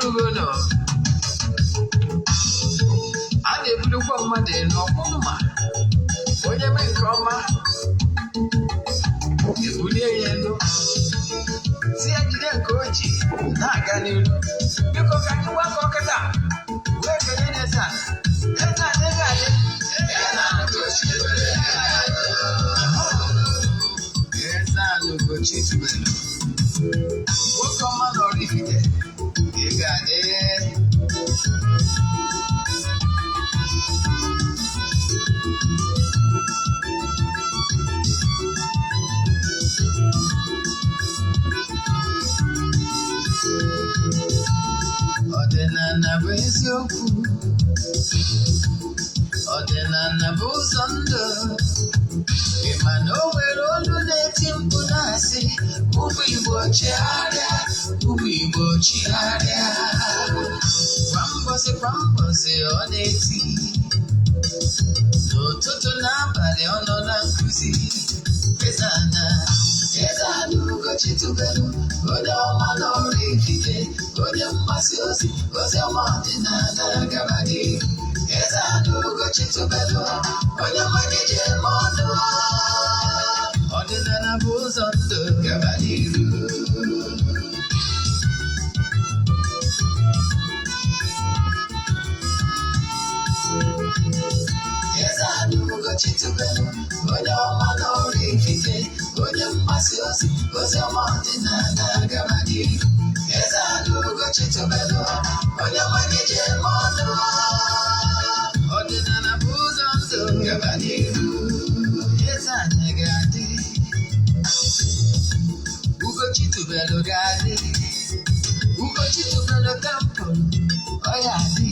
Orugo. A na-ebulukwa mmadụ elu ọkwụ mma. Onye mee nke ọma, ebulie ya elu, si ya jide nke o ji na-aga n'iru. Biko, ka anyị gbakọ kịta wee kelee Eze Ana. Eze Ana, ego adị. Eze Ana Ugochi tubelu, nwoke ọma na Oraifite, ị ga-adị. Ọdịnala bụ eziokwu, ọdịnala bụ ụzọ ndụ. Ị ma na o nwere olu na-eti mkpu na-asị, "Ụmụ Igbo, chigharịa, ụmụ Igbo, chigharịa." Kwa mbọsị kwa mbọsị ọ na-eti, n'ụtụtụ n'abalị ọ nọ na nkụzi. Eze Ana, Eze Ana Ugochi tubelu, onye ọma na Oraifite, onye mgbasa ozi ozi ọma ọdịnala, gaba n'ihu. Eze Ana Ugochi tubelu, onye mmanya ji eme ọnụ. Ọdịnala bụ ụzọ ndụ, gaba n'ihu. Eze Ana Ugochi tubelu, onye ọma na Oraifite, onye mgbasa ozi ozi ọma ọdịnala, gaba n'ihu. Eze Ana Ugochi tubelu, onye mmanya ji eme ọnụ. Ọdịnala bụ ụzọ ndụ, gaba n'ihu. Eze Ana ga-adị, Ugochi tubelu ga-adị, Ugochi tubelu temple ọ ya adị,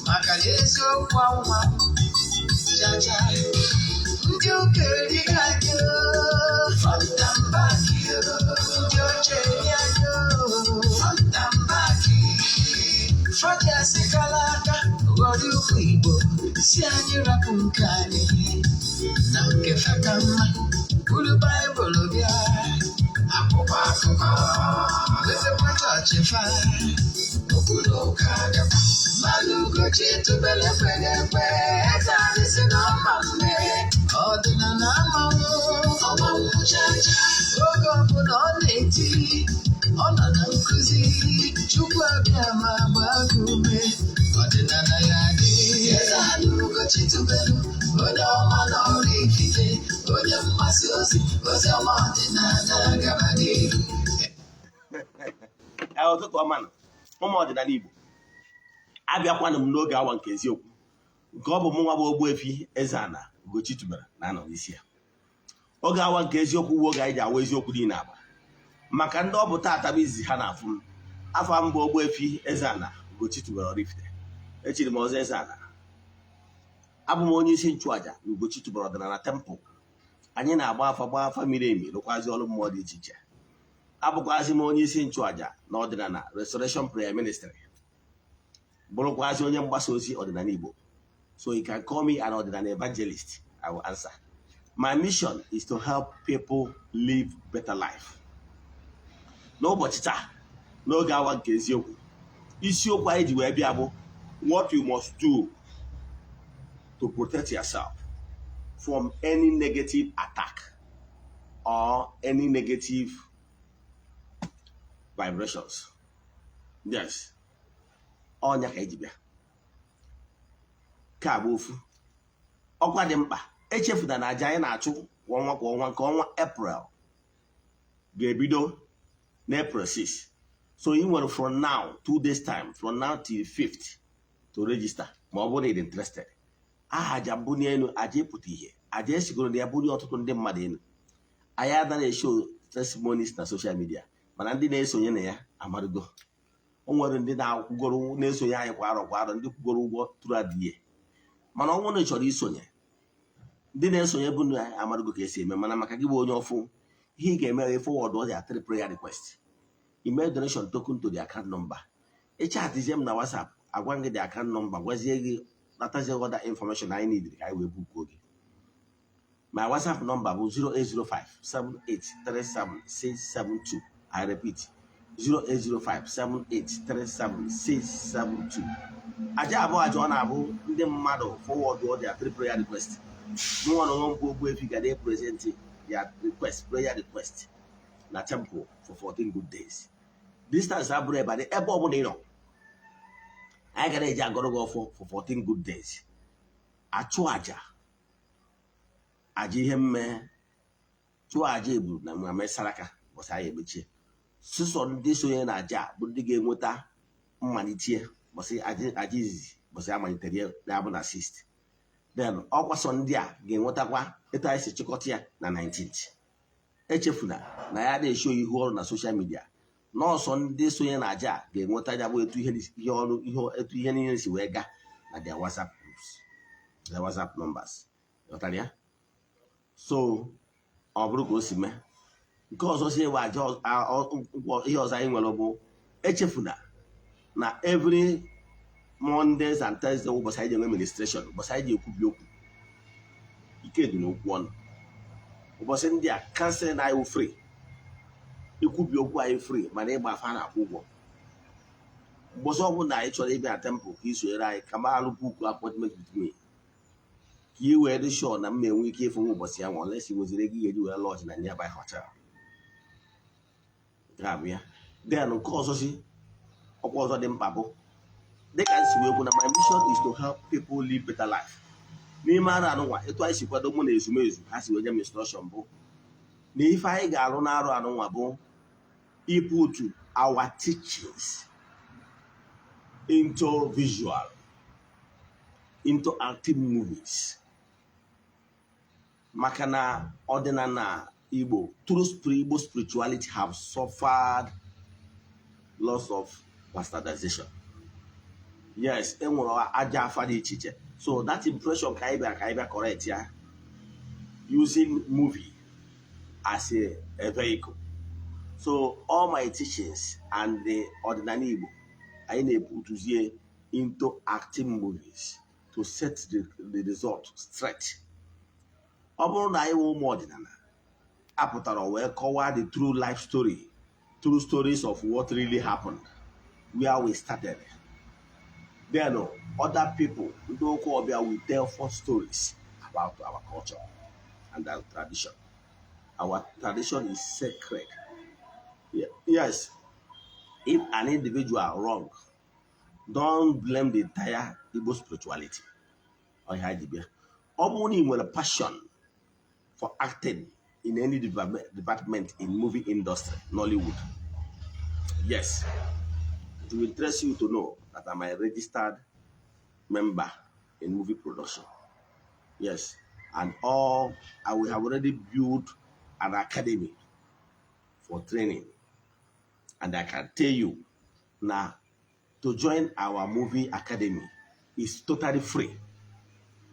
maka na eziokwu anwa chacha. Ndị ụka erighị anyị, front and back. Ndị oche eri anyị, front and back. Fọdụ kala aka ghọrọ ụmụ Igbo, si anyị rapụ nke anyị na nke feka mma. Buru Baịbụl bịa, akwụkwọ akụkọ, wetakwa chọọchị fa, okpuru ụka gakwa. Mmanụ Ugochi tubelu ekweghị ekwe. Eze adịsị na ọma mme, ọdịnala amanwụ ọmanwụ chacha. Oge ọbụla ọ na-eti, ọ nọ na nkụzi. Chukwu abịa ma gbaa gị ume, ọdịnala ya dị. Eze Ana Ugochi tubelu, onye ọma na Oraifite, onye mgbasa ozi ozi ọma ọdịnala, gaba n'ihu. Ee, ụtụtụ ọma na ụmụ ọdịnala Igbo. Abịakwanụ m n'oge awa nke eziokwu, nke ọ bụ mụ nwa bụ Ogbuefi Eze-Ana Ugochi tubelu na-anọ n'isi ya. Oge awa nke eziokwu bụ oge anyị ji awa eziokwu niile agba. Maka ndị ọ bụ taata bụ izizi ha na-afụ m, afọ m bụ Ogbuefi Eze-Ana Ugochi tubelu Oraifite. Echiri m ọzọ Eze-Ana. Abụ m onye isi nchụaja na Ugochi tubelu ọdịnala temple. Anyị na-agba afa, gbaa afa miri emi, rụkwazi ọrụ mmụọ dị iche iche. Abụkwazị m onye isi nchụaja na ọdịnala Restoration Prayer Ministry, bụrụkwazị onye mgbasa ozi ọdịnala Igbo. So you can call me an ọdịnala evangelist, I will answer. My mission is to help people live better life. N'ụbọchị taa, n'oge awa nke eziokwu, isiokwu anyị ji wee bịa bụ "What you must do to protect yourself from any negative attack or any negative vibrations." Yes, ọnya ka eji bịa ka bụ ofu ọkwa dị mkpa. Echefuna na aja anyị na-achụ kwa ọnwa kwa ọnwa, nke ọnwa April ga-ebido n'April 6. So ị nwere from now, 2 days time from now till 5th to register, ma ọ bụrụ na ị dị interested. Aha aja mbunye elu, aja ịpụta ihe, aja esigoro na ya bulie ọtụtụ ndị mmadụ elu. Anyị anaghị eshow testimonies na social media, mana ndị na-esonye na ya amarugo. O nwere ndị na-akwụgoro na-esonye anyị kwa arọ kwa arọ, ndị kwụgoro ụgwọ throughout the year. Mana ọ bụrụ na ị chọrọ isonye, ndị na-esonye bụ na amarugo ka esi eme. Mana maka gị bụ onye ọfụ, ihe ị ga-eme bụ forward all three prayer request, email donation token to the account number. Ịchatizie m na WhatsApp, agwa gị the account number, gwazie gị, natazie other information anyị need ka anyị wee bukuo gị. My WhatsApp number bụ 0805 7837672. I repeat, 08057837672. Aja abụọ, aja ọ na-abụ ndị mmadụ forward all their three prayer request, mụnwa na onwe m bụ Ogbuefi ga na-present their request, prayer request na temple for 14 good days. Distance abụrụ ebe adị, ebe ọbụla ị nọ, anyị gara eji agọrọ gị ọfọ for 14 good days, achụ aja, aja ihe mme, chụọ aja eburu na mmemme saraka. Bọsị anyị emechie, sụsọ ndị sonye na aja a bụ ndị ga-enweta mmalite bọsị aja izizi, bọsị amalitere ya, ya bụ na 6. Then ọkwa sọ ndị a ga-enwetakwa etu anyị si chịkọta ya na 19th. Echefuna na ya na-esho ihu ọrụ na social media. Nọọsọ ndị sonye na aja a ga-enweta ya bụ etu ihe ọrụ, ihe etu ihe niile si wee gaa na their WhatsApp groups, their WhatsApp numbers. Ghọtara ya? So ọ bụrụ ka o si mee, nke ọzọ si ewe aja ihe ọzọ anyị nwere bụ, echefuna na every Mondays and Thursday, ụbọchị anyị ji enwe ministration, ụbọchị anyị ji ekwubi okwu, ike dị n'okwu ọnụ. Ụbọchị ndị a, counseling anyị wụ free, ikwubi okwu anyị free, mana ịgba afa na-akwụ ụgwọ. Ụbọchị ọbụla anyị chọrọ ịbịa na temple ka ị sonyere anyị, ka m alụ book appointment with me, ka ị wee dị sure na m enwe ike ịfụ nwa ụbọchị ya nwa, unless ị nweziri ego ị ga-eji wee lodge na nearby hotel. Nke a bụ ya. Then nke ọzọ si ọkwa ọzọ dị mkpa bụ, dịka m si wee kwu, na my mission is to help people live better life. N'ime arụ anụnwa, etu anyị si kwado, mụ na ezumezu ha si wee nye m instruction bụ na ife anyị ga-arụ n'arụ anụnwa bụ put our teachings into visual, into acting movies, maka na ọdịnala Igbo, through Igbo spirituality, have suffered loss of bastardization. Yes, e nwere aja afa dị iche iche. So that impression ka anyị bịara, ka anyị bịa correct ya using movie as a vehicle. So all my teachings and the ọdịnala Igbo anyị na-eputuzie into acting movies to set the result straight. Ọ bụrụ na anyị wụ ụmụ ọdịnala apụtara wee kọwaa the true life story, true stories of what really happened, where we started, then other people, ndị ụka ọbịa, will tell false stories about our culture and our tradition. Our tradition is sacred. Yes, if an individual wrong, don't blame the entire Igbo spirituality. Ọhịa ji bịa, ọ bụrụ na ị nwere passion for acting in any department in movie industry, Nollywood, yes, it will interest you to know that I'm a registered member in movie production. Yes, and all I will have already built an academy for training, and I can tell you now, to join our movie academy is totally free.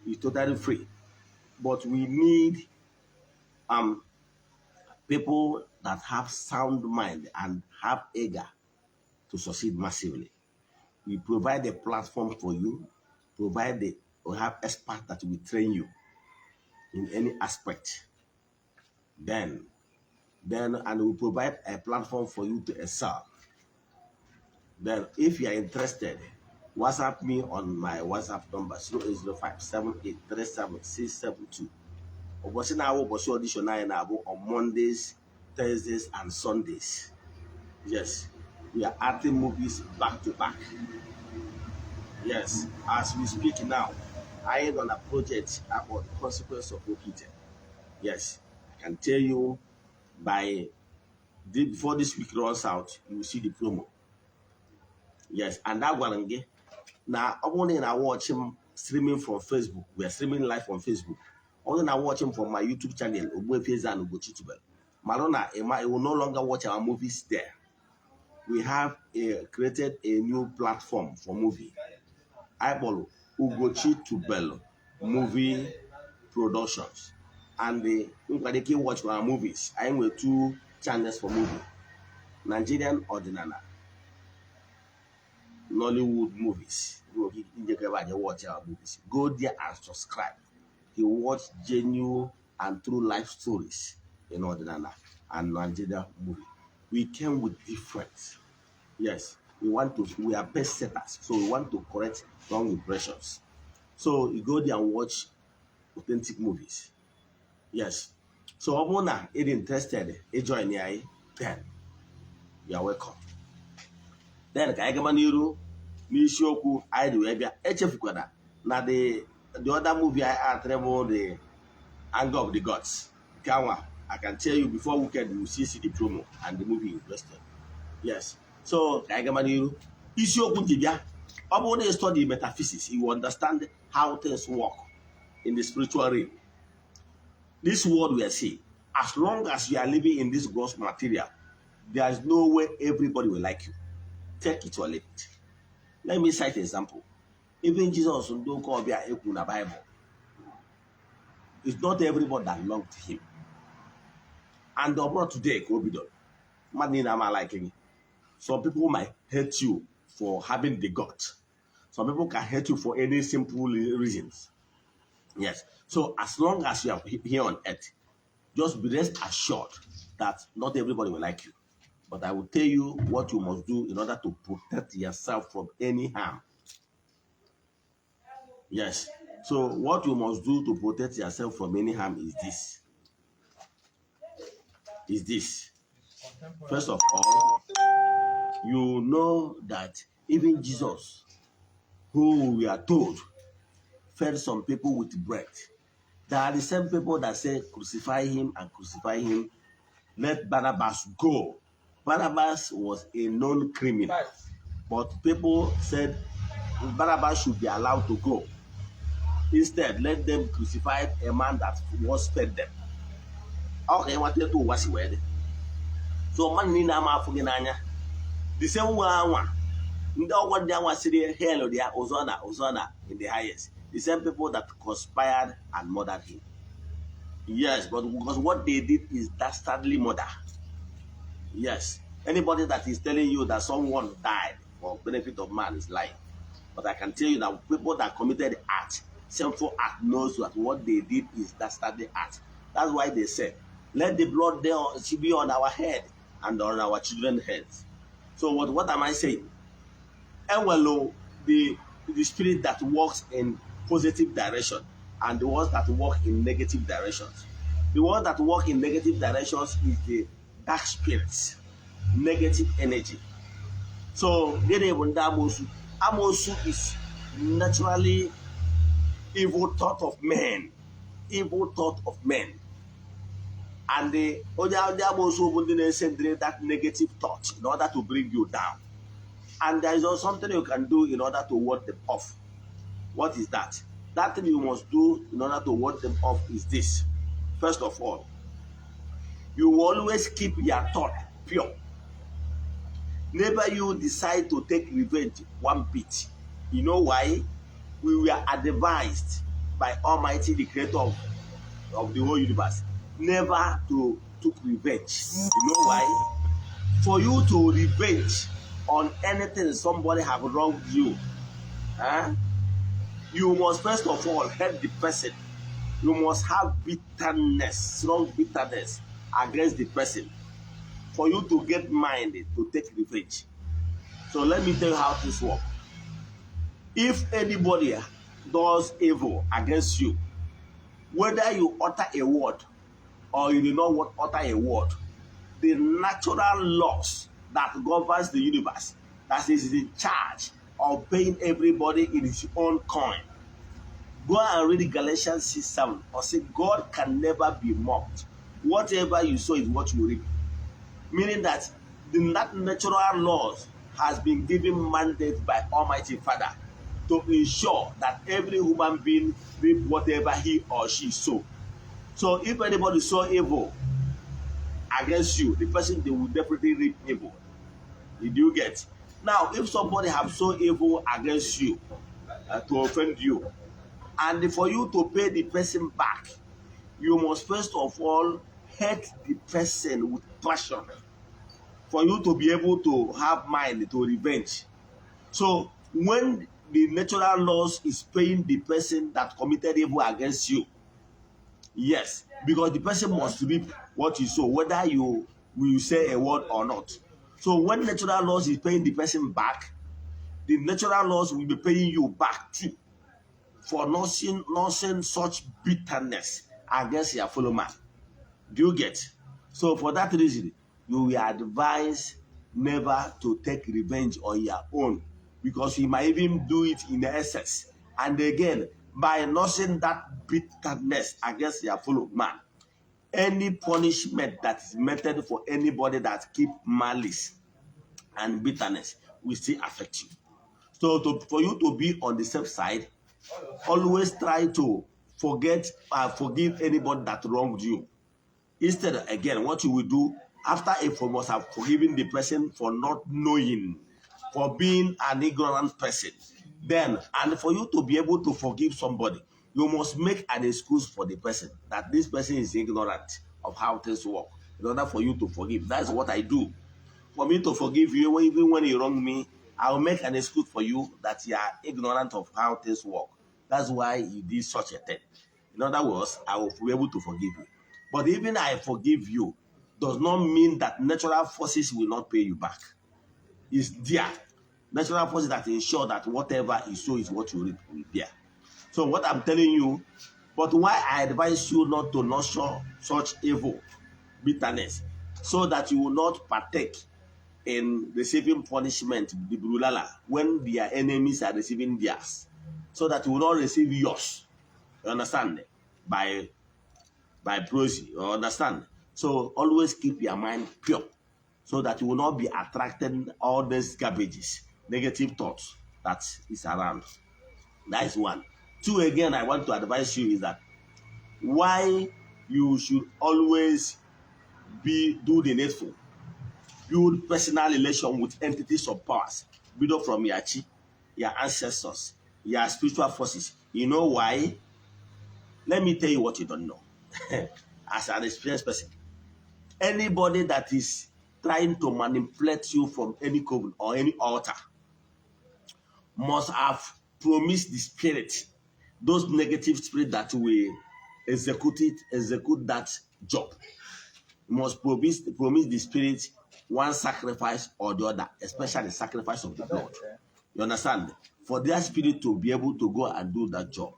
It's totally free, but we need people that have sound mind and have eager to succeed massively. We provide a platform for you, provide the we have experts that will train you in any aspect. Then and we provide a platform for you to excel. Then if you are interested, WhatsApp me on my WhatsApp number 0805 7837 672. Ụbọchị na-awụ ụbọchị audition anyị na-abụ on Mondays, Thursdays and Sundays. Yes, we are acting movies back to back. Yes, as we speak now, anyị nọ na project about the consequence of Okite. Yes, I can tell you before this week runs out, you will see the promo. Yes, and agwara m gị na ọ bụrụ na ị na-watch m streaming from Facebook, we are streaming live on Facebook. Ọ bụrụ na watch m from my YouTube channel, Ogbuefi Eze-Ana Ugochi Tubelu, marụ na ịma you will no longer watch our movies there. We have created a new platform for movie. Anyị kpọrọ Ugochi Tubelu Movie Productions. And the nkwado ike watch our movies. Anyị nwere two channels for movie: Nigerian Ọdịnala, Nollywood movies. You can watch our movies. Go there and subscribe. You watch genuine and true life stories in Ọdịnala and Nigeria movie. We came with different. Yes, we want to, we are best setters, so we want to correct wrong impressions. So you go there and watch authentic movies. Yes. So ọ bụrụ na ị dị interested ịjoin anyị, then you are welcome. Then ka anyị gaba n'iru n'isiokwu anyị dị wee bịa. Echefukwana na the other movie I acted bụ The Anger of the Gods. Nke anwa, I can tell you, before weekend you will see the promo and the movie is listed. Yes. So ka anyị gaba n'iru isiokwu ji bịa. Ọ bụrụ na ị study metaphysics, you will understand how things work in the spiritual realm. This world we are seeing, as long as you are living in this gross material, there is no way everybody will like you. Take it or leave it. Let me cite example. Even Jesus, ndị ụka ọbịa ekwu na Bible, it's not everybody that loved him. And ọ bụrụ today ka o bidoro, mmadụ niile ama like gị. Some people might hate you for having the gut. Some people can hate you for any simple reasons. Yes. So as long as you are here on earth, just be rest assured that not everybody will like you. But I will tell you what you must do in order to protect yourself from any harm. Yes. So what you must do to protect yourself from any harm is this. Is this. First of all, you know that even Jesus, who we are told fed some people with bread, they are the same people that say, "Crucify him and crucify him. Let Barabbas go." Barabbas was a known criminal, but people said Barabbas should be allowed to go. Instead, let them crucify a man that was fed them. Ọ ka ịnweta etu ụwa si wee dị. So mmadụ niile ama afụ gị n'anya. The same way anwa ndị ọgwọ ndị anwa siri hail ya Hosanna, Hosanna in the highest. The same people that conspired and murdered him. Yes, but because what they did is dastardly murder. Yes. Anybody that is telling you that someone died for benefit of man is lying. But I can tell you that people that committed the act, sinful act, knows that what they did is dastardly act. That's why they said, "Let the blood there be on our head and on our children's heads." So what am I saying? Enwelo the spirit that works in positive direction and the ones that work in negative directions. The ones that work in negative directions is the dark spirits, negative energy. So gịnị bụ ndị amoosu? Amoosu is naturally evil thought of men. Evil thought of men. And the onye ndị amoosu bụ ndị na-esendịrị that negative thought in order to bring you down. And there is also something you can do in order to ward them off. What is that? That thing you must do in order to ward them off is this. First of all, you will always keep your thought pure. Never you decide to take revenge one bit. You know why? We were advised by Almighty, the creator of the whole universe, never to took revenge. You know why? For you to revenge on anything somebody have wronged you, huh? You must first of all hate the person. You must have bitterness, strong bitterness against the person for you to get mind to take revenge. So let me tell you how this works. If anybody does evil against you, whether you utter a word or you do not utter a word, the natural laws that governs the universe, that is in charge of paying everybody in his own coin. Go and read Galatians 6:7 or say God can never be mocked. Whatever you sow is what you reap. Meaning that the natural laws has been given mandate by Almighty Father to ensure that every human being reap whatever he or she sow. So if anybody sow evil against you, the person, they will definitely reap evil. Did you get? Now, if somebody have sown evil against you to offend you, and for you to pay the person back, you must first of all hate the person with passion for you to be able to have mind to revenge. So when the natural laws is paying the person that committed evil against you, yes, because the person must reap what you sow, whether you Will say a word or not. So when natural laws is paying the person back, the natural laws will be paying you back too for nursing such bitterness against your fellow man. Do you get? So for that reason, you will advise never to take revenge on your own, because you might even do it in excess. And again, by nursing that bitterness against your fellow man, any punishment that is meted for anybody that keep malice and bitterness will still affect you. So for you to be on the safe side, always try to forget, forgive anybody that wronged you. Instead, again, what you will do after, if you must have forgiven the person for not knowing, for being an ignorant person, then, and for you to be able to forgive somebody, you must make an excuse for the person that this person is ignorant of how things work in order for you to forgive. That's what I do. For me to forgive you, even when you wrong me, I will make an excuse for you that you are ignorant of how things work. That's why you did such a thing. In other words, I will be able to forgive you. But even I forgive you does not mean that natural forces will not pay you back. It's there. Natural forces that ensure that whatever is so is what you reap will be there. So what I'm telling you, but why I advise you not to nurture such evil bitterness, so that you will not partake in receiving punishment, the brulala, when their enemies are receiving theirs, so that you will not receive yours. You understand? By proxy. You understand? So always keep your mind pure, so that you will not be attracting all these garbages, negative thoughts that is around. That is one. Two, again, I want to advise you is that why you should always be do the needful. Build personal relation with entities of powers. Build up from your chi, your ancestors, your spiritual forces. You know why? Let me tell you what you don't know. As an experienced person, anybody that is trying to manipulate you from any coven or any altar must have promised the spirit, those negative spirit that will execute that job. You must promise the spirit one sacrifice or the other, especially the sacrifice of the blood. You understand? For their spirit to be able to go and do that job.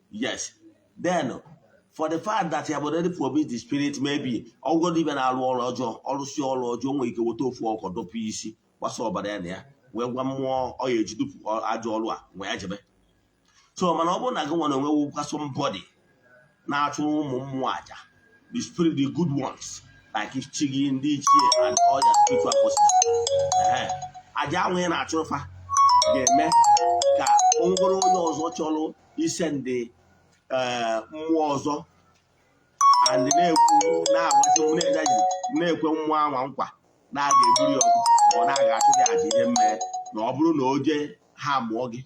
Yes. Then, for the fact that you have already promised the spirit, maybe ọgọdụ ibe na-arụ ọrụ ọjọọ, ọrụsị ọrụ ọjọọ, nwere ike weta ofu ọkọ dọpụ isi gbasa ọbara ya na ya wee gwa mmụọ ọ ya eji dupụ ajọ ọrụ a wee ya jebe. So mana ọ bụrụ na gị nwere onwe wụkwa somebody na-achụ ụmụ mmụọ aja, the spirit, the good ones, like chi gị, ndị ichie and all their spiritual forces. Ehe. Aja ahụ ị na-achụrụ fa ga-eme ka o nwere onye ọzọ chọrọ ise ndị mmụọ ọzọ and na-ekwu na-agwazi na-ekwe mmụọ anwa nkwa na a ga-egburu ya ọkụ ma ọ na-aga achụ gị aja ihe mmee na ọ bụrụ na o jee ha mụọ gị,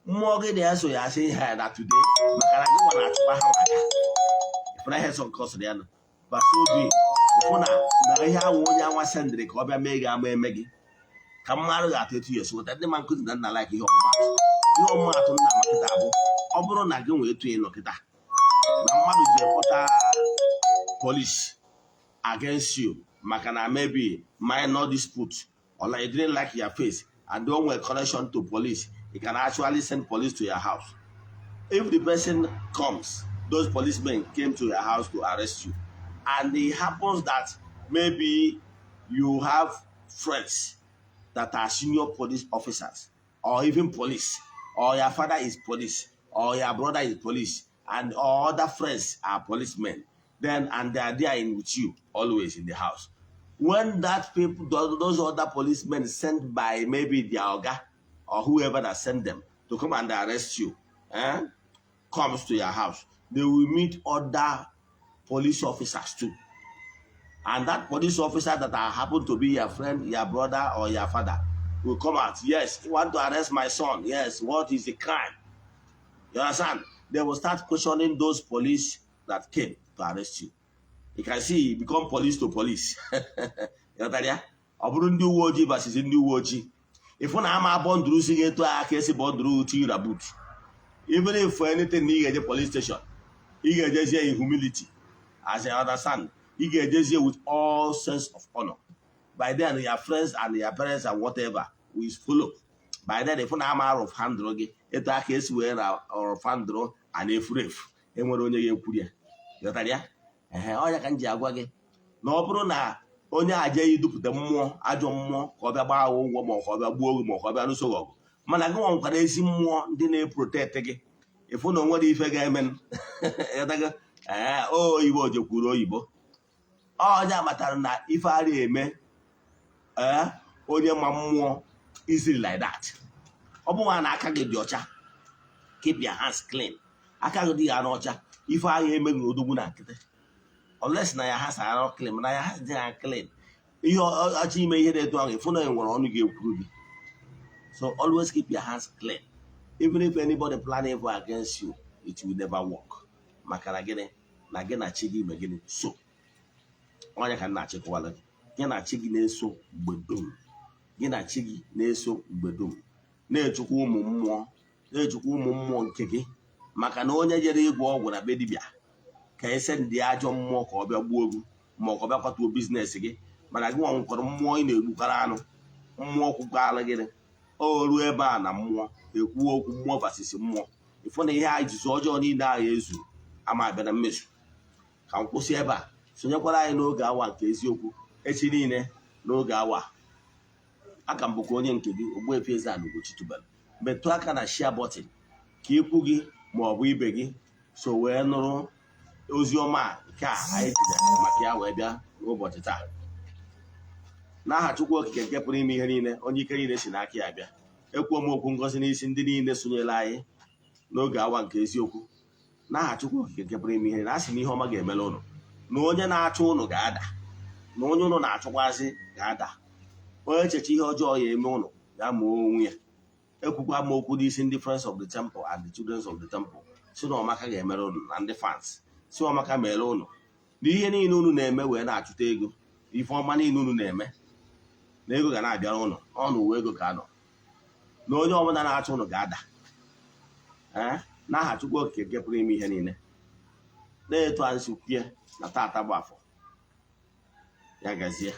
mmụọ gị na-eso ya asị ihe na today maka na gị nwa na-achụkwa ha aja. Ịfụna ihe sọ nke ọ sịrị ya nọ basa obi ịfụ na ihe ahụ onye anwa sendịrị ka ọ bịa mee gị ama eme gị ka mmadụ ga-atụ etu ya esi nweta ndị ma nkụzi na nna like ihe ọmụmatụ. Ihe ọmụmatụ nna makịta bụ ọ bụrụ na gị nwee etu ị nọ kịta na mmadụ ji ekpọta police against you maka na maybe minor dispute or like you didn't like your face and don't want connection to police, you can actually send police to your house. If the person comes, those policemen came to your house to arrest you, and it happens that maybe you have friends that are senior police officers or even police, or your father is police, or your brother is police, and all other friends are policemen, then and they are there in with you always in the house. When that people, those other policemen sent by maybe their oga or whoever that sent them to come and arrest you, eh, comes to your house, they will meet other police officers too. And that police officer that are happen to be your friend, your brother, or your father will come out. "Yes, you want to arrest my son. Yes, what is the crime?" You understand? They will start questioning those police that came to arrest you. You can see it become police to police. Ịghọtara ya? Ọ bụrụ ndị uwe ojii versus ndị uwe ojii. Ịfụ na ama bọndụrụ si gị etu a ka esi bọndụrụ tira boot. Even if for anything na ị ga-eje police station, ị ga-ejezie in humility. As I understand. Ị ga-ejezie with all sense of honor. By then, your friends and your parents and whatever will follow. By then, ịfụ na ama arụf handụrụ gị etu aka esi wee na ọrụf handụrụ a na-efuru efu, enwere onye ga-ekwuru ya. Ghọtara ya? Ehe, ọnya ka m ji agwa gị na ọ bụrụ na onye a jeghị idupụta mmụọ, ajọ mmụọ, ka ọ bịa gbaa gị ụgwọ, ma ọ ka ọ bịa gbuo gị, ma ọ ka ọ bịa lụso gị ọgụ, mana gị nwa nwekwara ezi mmụọ ndị na-eprotect gị, ịfụ na o nwere ife ga-eme. Ghọtago? Ee, oyibo jekwuru oyibo, onye matara na ife ara eme. Ee, onye ma mmụọ easily like that. Ọ bụ nwa na aka gị dị ọcha. Keep your hands clean. Aka gị dị ya n'ọcha, ife agha emeghị odogwu na nkịtị, unless na ya ha sara clean, na ya ha dị ya clean. Ihe ọchọ ime ihe na-etu ahụ, ịfụ na e nwere ọnụ ga-ekwuru gị. So always keep your hands clean. Even if anybody plan evil against you, it will never work. Maka na gịnị? Na gị na chi gị ime gịnị? So onye ka m na-achịkọwala gị, gị na chi gị na-eso mgbe dum. Gị na chi gị na-eso mgbe dum, na-echukwa ụmụ mmụọ, na-echukwa ụmụ mmụọ nke gị, maka na onye jere ịgwọ ọgwụ na be dibịa ka ese ndị ajọ mmụọ ka ọ bịa gbuo gị, ma ọ ka ọ bịa kwatuo business gị, mana gị nwa nwekwara mmụọ ị na-egbukwara anụ mmụọ kwukwara gịnị o ruo ebe a na mmụọ ekwuo okwu, mmụọ vasisi mmụọ, ịfụ na ihe a izuzu ọjọọ niile ahụ ezu ama abịa na mmezu. Ka m kwụsị ebe a. Sonyekwara anyị n'oge awa nke eziokwu echi niile n'oge awa. Aka m bụkwa onye nke gị, Ogbuefi Eze-Ana Ugochi tubelu. Metụ aka na share button ka ikwu gị ma ọ bụ ibe gị so wee nụrụ ozi ọma a nke a anyị jiri maka ya wee bịa n'ụbọchị taa. N'aha Chukwu Okike nke pụrụ ime ihe niile, onye ike niile si n'aka ya bịa, ekwuo m okwu ngozi n'isi ndị niile sonyere anyị n'oge awa nke eziokwu. N'aha Chukwu Okike nke pụrụ ime ihe niile, a sị na ihe ọma ga-emere ụnụ, na onye na-achụ ụnụ ga-ada, na onye ụnụ na-achụkwazị ga-ada. Onye echeche ihe ọjọọ ya eme ụnụ, ya ma onwe ya. Ekwukwa m okwu n'isi ndị Friends of the Temple and the Children of the Temple, si na ọmaka ga-emere ụnụ, na ndị fans, si ọmaka mere ụnụ, na ihe niile unu na-eme wee na-achụta ego, ife ọma niile unu na-eme, na ego ga na-abịara ụnụ ọnụ uwe ego ka anọ, na onye ọbụla na-achụ ụnụ ga-ada. Ee, n'aha Chukwu Okike nke pụrụ ime ihe niile, na-etu anyị si kwue na tata bụ Afọ, ya gazie.